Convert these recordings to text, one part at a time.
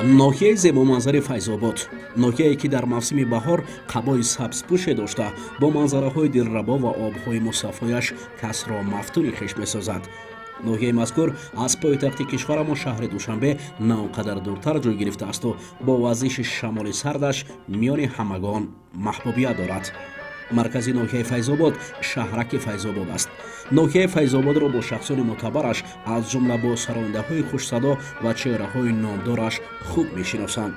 Ноҳияи зебоманзари Файзобод, ноҳияе ки дар мавсими баҳор қабои сабзпӯше дошта, бо манзараҳои дилрабо ва обҳои мусаффояш касро мафтуни хеш месозад. Ноҳияи мазкур аз пойтахти кишварамон, шаҳри Душанбе, на он қадар дуртар ҷой гирифтаасту бо вазиши шамоли сардаш миёни ҳамагон маҳбубият дорад. Маркази ноҳияи Файзобод шаҳраки Файзобод аст. Ноҳияи Файзободро бо шахсони мӯътабараш, аз ҷумла бо сарояндаҳои хушсадо ва чеҳраҳои номдораш хуб мешиносанд.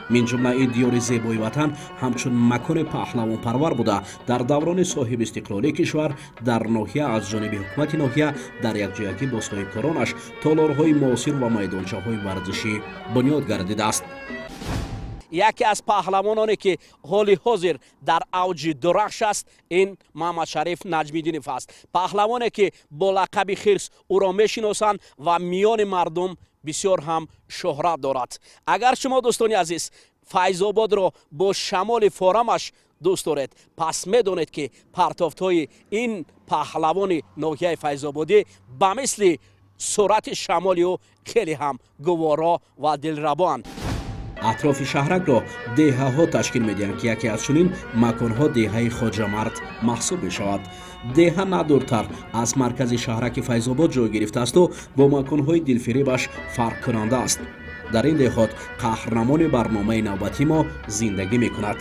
Мин ҷумла ин диёри зебои ватан ҳамчун макони паҳлавонпарвар буда, дар даврони соҳибистиқлолии кишвар дар ноҳия аз ҷониби ҳукумати ноҳия дар якҷоягӣ бо соҳибкоронаш толорҳои муосир ва майдончаҳои варзишӣ бунёд гардидааст. Яке аз паҳлавононе, ки ҳоли ҳозир дар авҷи дурахш аст, ин Маҳамадшариф Наҷмиддинов аст, паҳлавоне, ки бо лақаби Хирс ӯро мешиносанд ва миёни мардум бисёр ҳам шӯҳрат дорад. Агар шумо, дӯстони азиз, Файзободро бо шамоли форамаш дӯст доред, пас медонед, ки партофтҳои ин паҳлавони ноҳияи Файзободӣ ба мисли суръати шамоли ӯ хеле ҳам гуворо ва дилрабоанд. Атрофи шаҳракро деҳаҳо ташкил медиҳанд, ки яке аз чунин маконҳо деҳаи Хоҷамард маҳсуб мешавад. Деҳа на дуртар аз маркази шаҳраки Файзобод ҷой гирифтаасту бо маконҳои дилфиребаш фарқкунанда аст. Дар ин деҳот қаҳрамони барномаи навбатӣ мо зиндагӣ мекунад.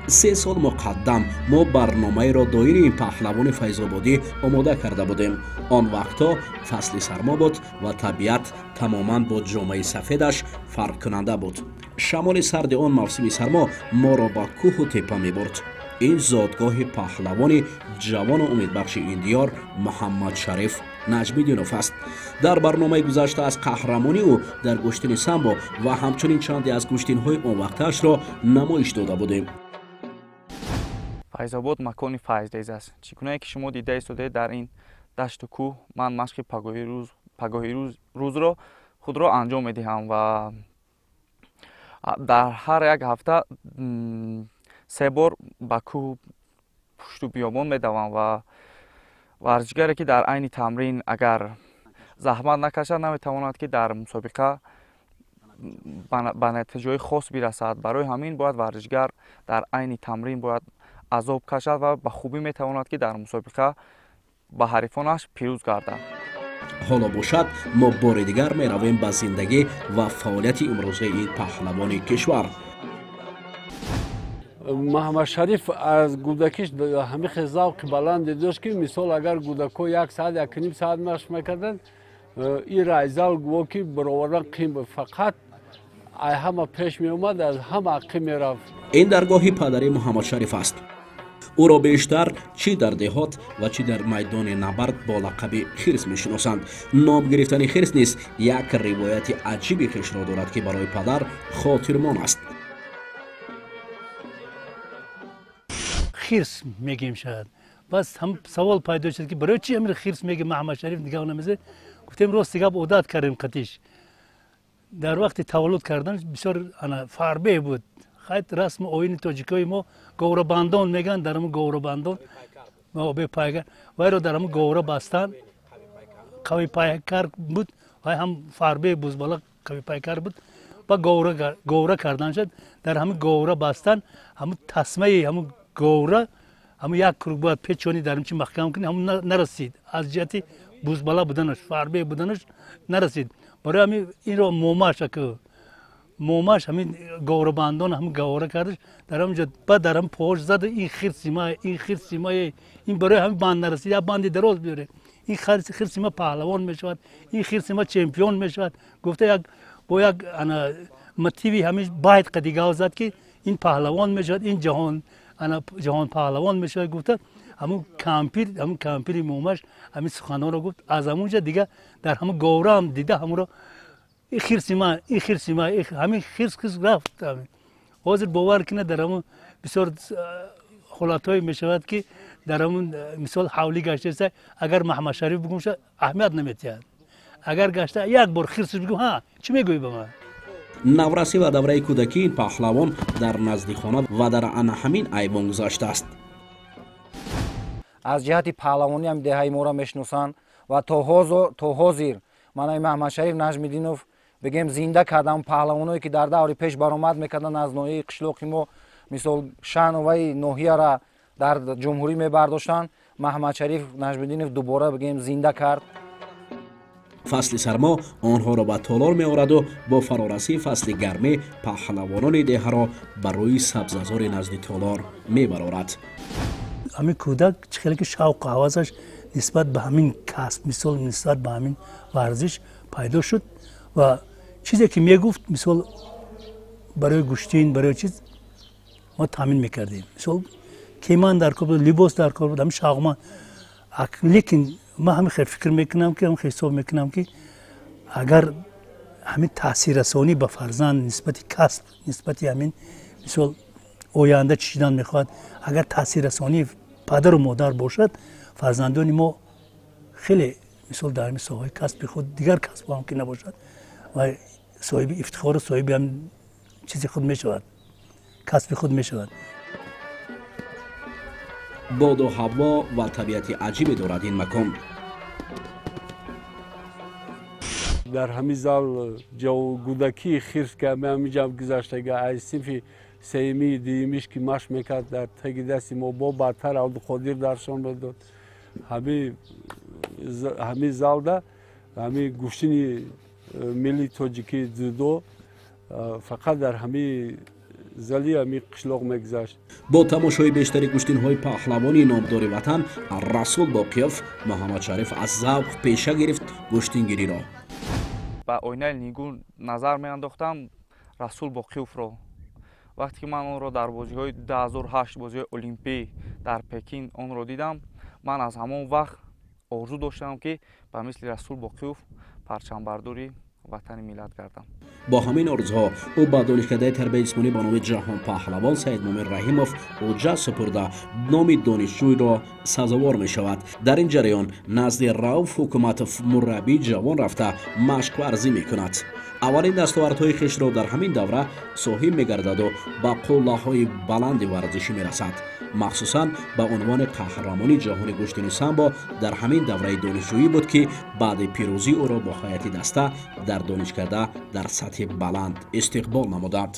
3 сол муқаддам мо барномаеро доири ин паҳлавони файзободӣ омода карда будем. Он вақтҳо фасли сармо буд ва табиат тамоман бо ҷомаи сафедаш фарқкунанда буд. Шамоли сарди он мавсими сармо моро ба кӯҳу теппа мебурд. Ин зодгоҳи паҳлавони ҷавону умедбахши ин диёр Муҳаммадшариф Наҷмиддинов аст. Дар барномаи гузашта аз қаҳрамонӣ ӯ дар гӯштини самбо ва ҳамчунин чанде аз гӯштинҳои он вақтаашро намоиш дода будем. Файзобод макони файзрез аст. Чӣ гунае ки шумо дида истодаед, дар ин дашту кӯҳ ман машқи пагоҳи рӯзро худро анҷом медиҳам ва дар ҳар як ҳафта се бор ба кӯҳу пушту биёбон медавам. Ва варзишгаре, ки дар айни тамрин агар заҳмат накашад, наметавонад, ки дар мусобиқа ба натиҷаҳои хос бирасад. Барои ҳамин бояд варзишгар дар айни тамрин бояд азоб кашад ва ба хубӣ метавонад, ки дар мусобиқа ба ҳарифонаш пирӯз гардад. Ҳоло бошад, мо бори дигар меравем ба зиндагӣ ва фаъолияти имрӯзаи ин паҳлавони кишвар. Маҳамадшариф аз кӯдакиш ҳамин хел завқи баланде дошт, ки мисол агар кӯдакҳо як саат, якним саат машқ мекарданд, ин райзал гӯво ки баровардан қим буд, фақат ай ҳама пеш меомад, аз ҳама ақиб мерафт. Ин даргоҳи падари Муҳаммадшариф аст. Ӯро бештар чӣ дар деҳот ва чӣ дар майдони набард бо лақаби Хирс мешиносанд. Ном гирифтани Хирс низ як ривояти аҷиби хешро дорад, ки барои падар хотирмон аст. Хирс мегем шояд. Бас ҳам савол пайдо шуд, ки барои чи амир Хирс мегем, Маҳамадшариф нигаҳ намезед. Гуфтем, рости гап, одат кардем қатиш. Дар вақти таваллуд кардан бисёр ана фарбе буд. Хайт, расму оини тоҷикои мо говрабандон меган, дар ҳамн говрабандон бепайкар вайро дар ҳамн говра бастан. Қавипайкар буд вай, ҳам фарбе, бузбала, қавипайкар буд. Ба говра кардан шуд, дар ҳамн говра бастан. Ҳамн тасмаи ҳамн говра, ҳамн як круг бояд печони, дар чи маҳкам кунӣ, ҳамн нарасид. Аз ҷиҳати бузбала буданаш, фарбе буданаш нарасид. Барои ҳамин инро момаша ки момаш ҳамин говрабандон ҳамин говра кардаш, дар ҳамин ҷо баъд дар ҳамин пош зада: «Ин хирси ма, ин хирси ма, ин барои ҳамин банд нарасид, як банди дароз биёре, ин хирси ма паҳлавон мешавад, ин хирси ма чемпион мешавад», гуфта, як бо як ана мотиви ҳамин байт қади гав зад, ки ин паҳлавон мешавад, ин ҷаҳон ана ҷаҳон паҳлавон мешавад, гуфта. Ҳамун кампир, ҳамун кампири момаш ҳамин суханонро гуфт. Аз ҳамун ҷа дига дар ҳамун говраам дида, ҳамунро ин хирси ма, ин хирси ма, ҳамин хирс хирс рафт. Ҳозир бовар кунед, дар ҳамун бисёр ҳолатҳое мешавад, ки дар ҳамун мисол ҳавлӣ гаштаиста, агар Маҳамадшариф бигӯм, аҳамият наметиҳад. Агар гашта як бор хирсш бигӯм: «Ҳа, чӣ мегӯӣ ба ман?» Наврасӣ ва давраи кӯдакӣ ин паҳлавон дар назди хона ва дар ана ҳамин айвон гузаштааст. Аз ҷиҳати паҳлавонӣ ҳам деҳаи моро мешиносанд ва то ҳозир манаи Маҳамадшариф Наҷмиддинов бигем зинда кардам. Паҳлавоное ки дар даври пеш баромад мекарданд аз ноҳияи қишлоқи мо, мисол шаъну ваи ноҳияра дар ҷумҳурӣ мебардоштанд, Маҳаммадшариф Наҷмиддинов дубора бигем зинда кард. Фасли сармо онҳоро ба толор меораду бо фарорасии фасли гармӣ паҳлавонони деҳаро ба рӯи сабзазори назди толор мебарорад. Ҳамин кӯдак чӣ хеле ки шавқу ҳавасаш нисбат ба ҳамин касб, мисол нисбат ба ҳамин варзиш пайдо шуд ва чизе ки мегуфт, мисол барои гӯштин, барои чиз мо таъмин мекардем. Мисол кеман дар кор буд, либос дар кор буд, ҳамин шавқма. Лекин ман ҳамин хел фикр мекунам ки, ҳамин хел ҳисоб мекунам ки агар ҳамин таъсиррасонӣ ба фарзанд нисбати касб, нисбати ҳамин мисол оянда чӣ шудан мехоҳад, агар таъсиррасонии падару модар бошад, фарзандони мо хеле мисол дар ҳамин соҳаи касби худ, дигар касбҳо ҳам ки набошад, ва соҳиби ифтихору соҳиби ҳам чизи худ мешавад, касби худ мешавад. Боду ҳаво ва табиати аҷибе дорад ин макон. Дар ҳамин зал гӯдакии хирс ки ҳаминҷа гузаштага, аз синфи сеюми дуюмиш ки машқ мекард, дар таги дасти мо бо бартар Абдуқодир дарсон медод. Ҳамин залда ҳамин гӯштини миллии тоҷикӣ дзюдо фақат дар ҳамин зали ҳамин қишлоқ мегузашт. Бо тамошои бештари гӯштинҳои паҳлавони номдори ватан Расул Боқиёв, Муҳаммадшариф аз завқ пеша гирифт гӯштингириро. Ба оинаи нигун назар меандохтам Расул Боқиёвро. Вақте ки ман онро дар бозиҳои 2008, бозиҳои олимпӣ дар Пекин онро дидам, ман аз ҳамон вақт орзу доштам ки ба мисли Расул Боқиёв парчамбардори ватани миллат гардам. Бо ҳамин орзуҳо ӯ ба донишкадаи тарбияи ҷисмонӣ ба номи ҷаҳонпаҳлавон Саидмумин Раҳимов ҳуҷҷат супурда номи донишҷӯйро сазовор мешавад. Дар ин ҷараён назди Рауф Ҳукуматов мураббии ҷавон рафта машқварзӣ мекунад. Аввалин дастовардҳои хешро дар ҳамин давра соҳиб мегардаду ба қуллаҳои баланди варзишӣ мерасад. Махсусан ба унвони қаҳрамони ҷаҳони гӯштини самбо дар ҳамин давраи донишҷӯӣ буд ки баъди пирӯзӣ ӯро бо ҳайати даста дар донишкада дар сатҳи баланд истиқбол намуданд.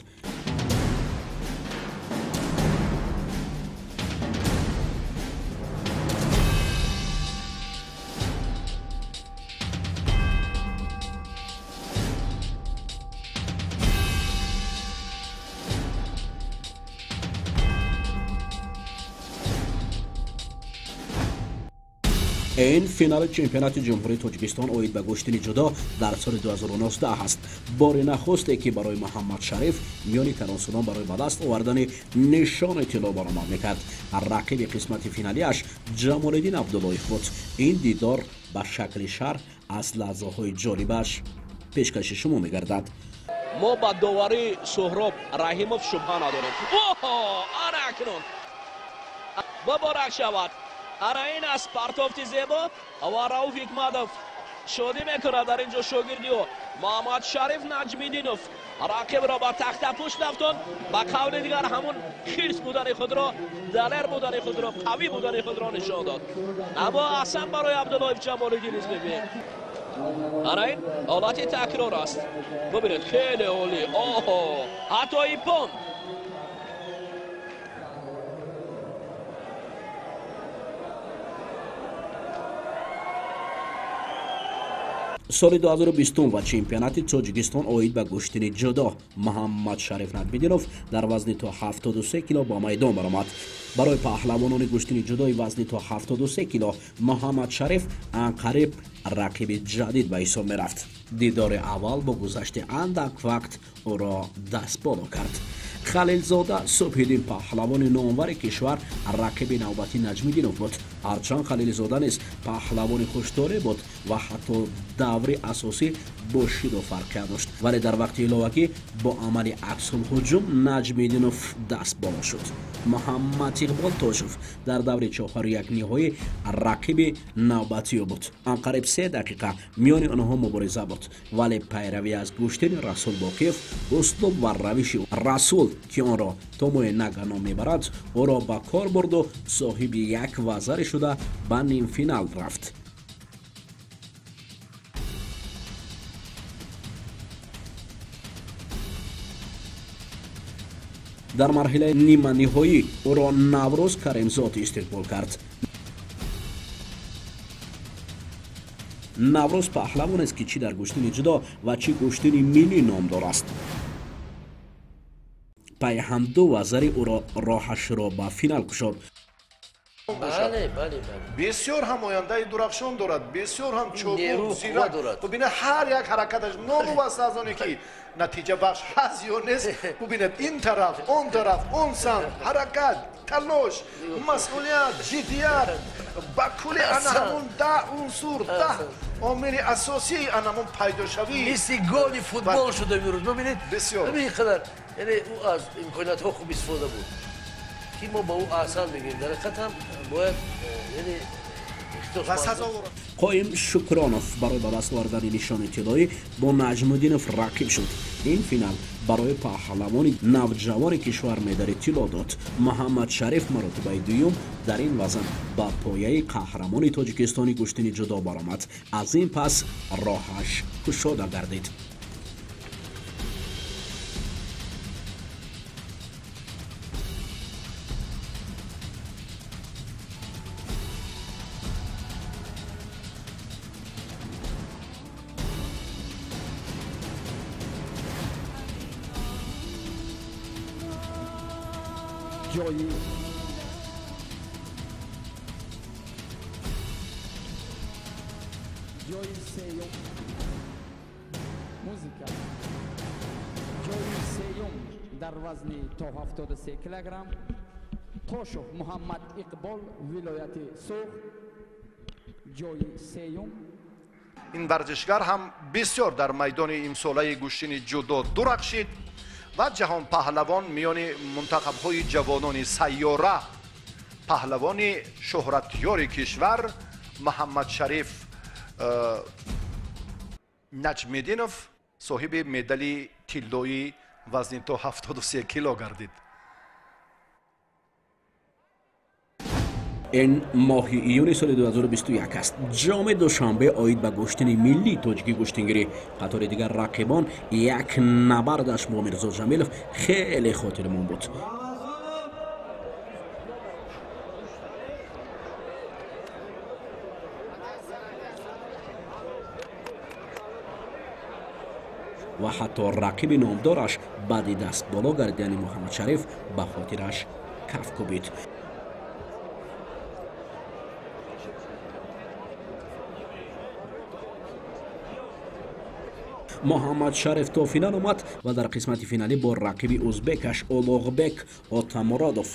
Ин финали чемпионати ҷумҳурии Тоҷикистон оид ба гӯштини ҷудо дар соли 2019 аст. Бори нахусте ки барои Муҳаммадшариф миёни калонсолон барои ба даст овардани нишони тилло баромад мекард. Рақиби қисмати финалиаш Ҷамолиддин Абдуллоев буд. Ин дидор ба шакли шарҳ аз лаҳзаҳои ҷолибаш пешкаши шумо мегардад. Мо ба доварии Суҳроб Раҳимов шубҳа надорем. Оҳо, ана акнун муборак шавад. Ана ин аст партофти зебо ва Рауф Ҳикматов шодӣ мекунад. Дар ин ҷо шогирди ӯ Муҳаммадшариф Наҷмиддинов рақибро ба тахтапӯшт афтод. Ба қавли дигар ҳамун хирс будани худро, далер будани худро, қавӣ будани худро нишон дод. Аммо аҳсан барои Абдуллоев Ҷамолиддин низ мебинем. Ана ин ҳолати такрор аст. Бубинед, хеле олӣ. Оҳо, ҳатто иппон. Соли 2020 ва чемпионати Тоҷикистон оид ба гӯштини ҷудо Муҳаммадшариф Наҷмиддинов дар вазни то 73 кило ба майдон баромад. Барои паҳлавонони гӯштини ҷудои вазни то 73 кило Муҳаммадшариф анқариб рақиби ҷадид ба ҳисоб мерафт. Дидори аввал бо гузашти андак вақт ӯро дастболо кард. Халилзода Субҳиддин паҳлавони номвари кишвар рақиби навбати Наҷмиддинов буд. Ҳарчанд Халилзода низ паҳлавони хушдоре буд ва ҳатто даври асосӣ бо шиду фарқият дошт, вале дар вақти иловагӣ бо амали аксулҳуҷум Наҷмиддинов даст боло шуд. Муҳаммад Иқбол Тошев дар даври чоҳару як ниҳоӣ рақиби навбатиё буд. Анқариб 3 дақиқа миёни онҳо мубориза буд, вале пайравӣ аз гӯштини Расул Боқиев, услуб ва равиши Расул ки онро Томои Нага ном мебарад, ӯро ба кор бурду соҳиби як вазаре шуда ба нимфинал рафт. Дар марҳилаи ниманиҳоӣ ӯро Наврӯз Каримзод истиқбол кард. Наврӯз паҳлавонест, ки чӣ дар гӯштини ҷудо ва чӣ гӯштини миллӣ номдор аст. Пайҳам ду вазари ӯро роҳашро ба финал кушод. Бисёр ҳам ояндаи дурахшон дорад, бисёр ҳам чобук, зирак. Бубинед, ҳар як ҳаракаташ новобаста аз оне ки натиҷабахш ҳаст ё нест, бубинед, ин тараф, он тараф, он самт, ҳаракат, талош, масъулият, ҷиддият, ба кулли ана ҳамун 10 унсур, 10 омили асосии ана ҳамун пайдошавӣ. Мисли голи футбол шуда имрӯз, бубинед, бисёр. Ҳамин қадар, яъне ӯ аз имкониятҳо хуб истифода буд, ки мо ба ӯ аҳсан мегӯем. Дар ҳақиқат ҳам бояд, яъне Қоим Шукронов барои ба даст овардани нишони тиллоӣ бо Наҷмуддинов рақиб шуд. Ин финал барои паҳлавони навҷавони кишвар медали тилло дод. Муҳаммадшариф маротибаи дуюм дар ин вазн ба пояи қаҳрамони Тоҷикистони гӯштини ҷудо баромад. Аз ин пас роҳаш кушода гардид. ҷои сеюм музика. Ҷои сеюм дар вазни то 73 килограмм Тошов Муҳаммад Иқбол, вилояти Суғд. Ҷои сеюм. Ин варзишгар ҳам бисёр дар майдони имсолаи гӯштини ҷудо дурахшид ва ҷаҳонпаҳлавон миёни мунтахабҳои ҷавонони сайёра, паҳлавони шӯҳратёри кишвар Муҳаммадшариф Наҷмиддинов соҳиби медали тиллоӣ вазни то 73 кило гардид. Ин моҳи июни соли 2021 аст. Ҷоми Душанбе оид ба гӯштини миллии тоҷикӣ гӯштингирӣ. Қатори дигар рақибон як набардаш бо Мирзо Ҷамилов хеле хотирмон буд. Ва ҳатто рақиби номдораш баъди даст боло гардидани Муҳаммадшариф ба хотираш каф кӯбид. Муҳаммадшариф то финал омад ва дар қисмати финалӣ бо рақиби узбекаш Улуғбек Отамуродов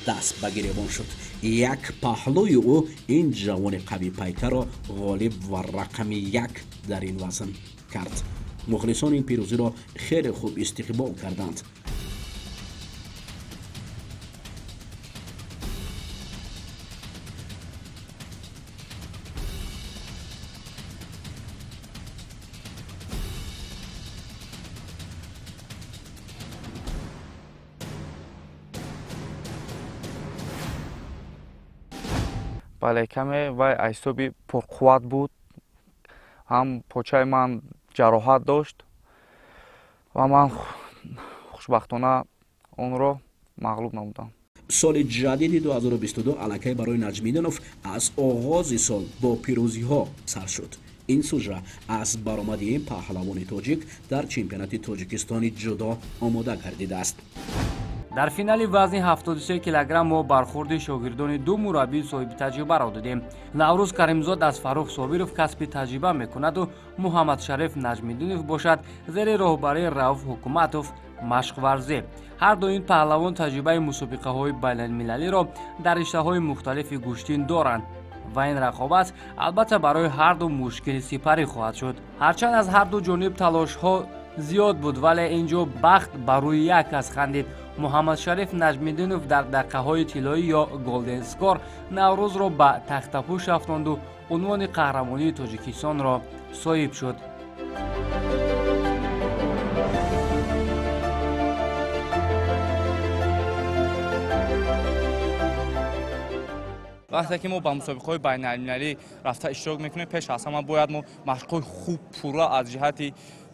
даст ба гиребон шуд. Як паҳлӯи ӯ ин ҷавони қавипайкарро ғолиб ва рақами 1 дар ин вазн кард. Мухлисон ин пирӯзиро хеле хуб истиқбол карданд. Бале, каме вай аз ҳисоби пурқувват буд, ҳам почаи ман ҷароҳат дошт ва ман хушбахтона онро мағлуб намудам. Соли ҷадиди 2022 аллакай барои Наҷмиддинов аз оғози сол бо пирӯзиҳо сар шуд. Ин сужа аз баромади ин паҳлавони тоҷик дар чемпионати Тоҷикистони ҷудо омода гардидааст. Дар финали вазни 73 килограмм мо бархӯрди шогирдони ду мураббии соҳиби таҷрибаро дидем. Наврӯз Каримзод аз Фаррух Собиров касби таҷриба мекунаду Муҳаммадшариф Наҷмиддинов бошад зери роҳбарии Рауф Ҳукуматов машқварзӣ. Ҳар ду ин паҳлавон таҷрибаи мусобиқаҳои байналмилалиро дар риштаҳои мухталифи гӯштин доранд ва ин рақобат албатта барои ҳар ду мушкили сипарӣ хоҳад шуд. Ҳарчанд аз ҳар ду ҷониб талошҳо зиёд буд, вале ин ҷо бахт ба рӯи як кас хандид. Муҳаммадшариф Наҷмиддинов дар дақиқаҳои тиллоӣ ё голден скор Наврӯзро ба тахтапӯш афтонду унвони қаҳрамонии Тоҷикистонро соҳиб шуд. Вақте ки мо ба мусобиқаҳои байналмилалӣ рафта иштирок мекунем, пеш аз ҳама бояд мо машқҳои хуб пурра аз ҷиҳати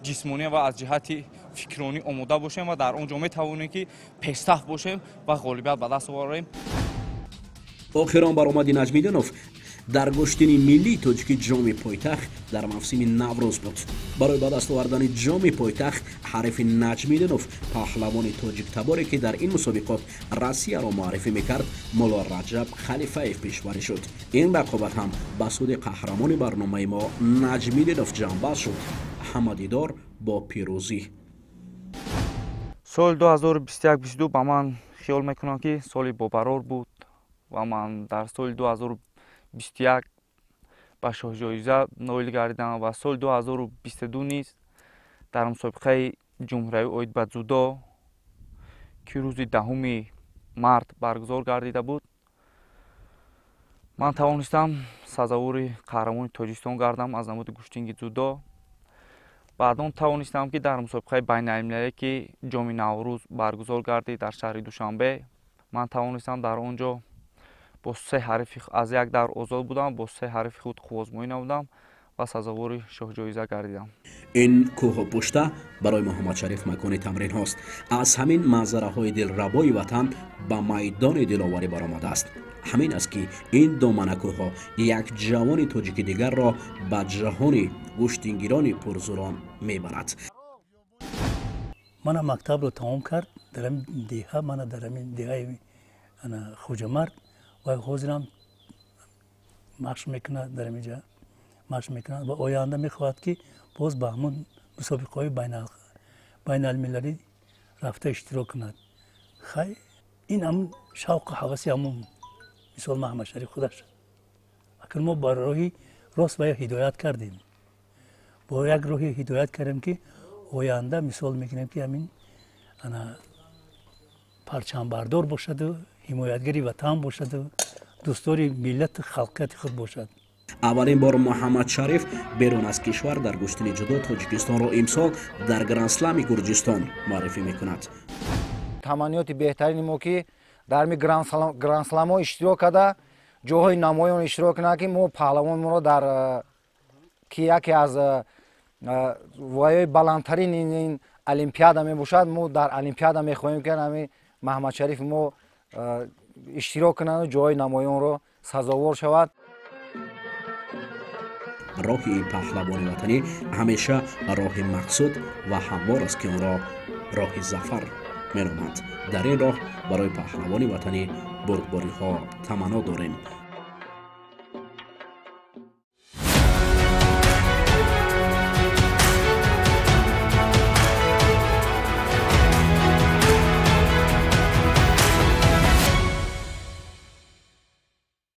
ҷисмонӣ ва аз ҷиҳати фикронӣ омода бошем ва дар он ҷо метавонем ки пешсаф бошем ва ғолибият ба даст оварем. Охирон баромади Наҷмиддинов дар гӯштини миллии тоҷикӣ ҷоми пойтахт дар мавсими Наврӯз буд. Барои ба даст овардани ҷоми пойтахт ҳарифи Наҷмиддинов, паҳлавони тоҷиктаборе ки дар ин мусобиқот Россияро муаррифӣ мекард, Мулло Раҷаб Халифаев пешварӣ шуд. Ин рақобат ҳам ба суди қаҳрамони барномаи мо Наҷмиддинов ҷамъбаст шуд. Ҳама дидор бо пирӯзӣ. Соли 2021-22 ба ман хиёл мекунам ки соли бобарор буд ва ман дар соли 2021 ба шоҳҷоиза ноил гардидам ва соли 2022 низ дар мусобиқаи ҷумҳуриявӣ оид ба дзюдо, ки рӯзи 10 март баргузор гардида буд, ман тавонистам сазовори қаҳрамони Тоҷикистон гардам аз намуди гӯштинги дзюдо. Баъдон тавонистам ки дар мусобиқаи байналмилалие ки ҷоми Наврӯз баргузор гардид дар шаҳри Душанбе, ман тавонистам дар он ҷо бо се ҳарифи аз як дар озод будам, бо се ҳарифи худ қуввозмоӣ намудам ва сазовори шоҳҷоиза гардидам. Ин кӯҳу пушта барои Муҳаммадшариф макони тамринҳост. Аз ҳамин манзараҳои дилрабои ватан ба майдони диловарӣ баромадааст. Ҳамин аст ки ин доманакӯҳҳо як ҷавони тоҷики дигарро ба ҷаҳони гӯштингирони пурзурон мебарад. Мана мактабро тамом кард дар ҳамин деҳа, мана дар ҳамин деҳаи Хоҷамард, ва ҳозирам машқ мекунад, дар ҳамин ҷа машқ мекунад ва оянда мехоҳад ки боз ба ҳамон мусобиқаҳои байналмилалӣ рафта иштирок кунад. Хай, ин ҳамун шавқу ҳаваси ҳамун мисол Маҳаммадшариф худаш. Акнун мо ба роҳи рост ва ҳидоят кардем, бо як роҳи ҳидоят кардем ки оянда мисол мекунем ки ҳамин ана парчамбардор бошаду ҳимоятгари ватан бошаду дӯстдори миллату халқияти худ бошад. Аввалин бор Муҳаммадшариф берун аз кишвар дар гӯштини ҷудо Тоҷикистонро имсол дар Грандслами Гурҷистон муаррифӣ мекунад. Таманниёти беҳтарини мо ки дар ҳамин грандсламҳо иштирок карда, ҷоҳои намоён иштирок кунад, ки мо паҳлавонро дар ки яке аз вояи баландтарин ин олимпиада мебошад, мо дар олимпиада мехоҳем ки ҳамин Маҳаммадшариф мо иштирок кунанд, ҷоҳои намоёнро сазовор шавад. Роҳи ин паҳлавони ватанӣ ҳамеша роҳи мақсуд ва ҳамвор аст ки онро роҳи зафар меноманд. Дар ин роҳ барои паҳлавони ватанӣ бурдбориҳо таманно дорем.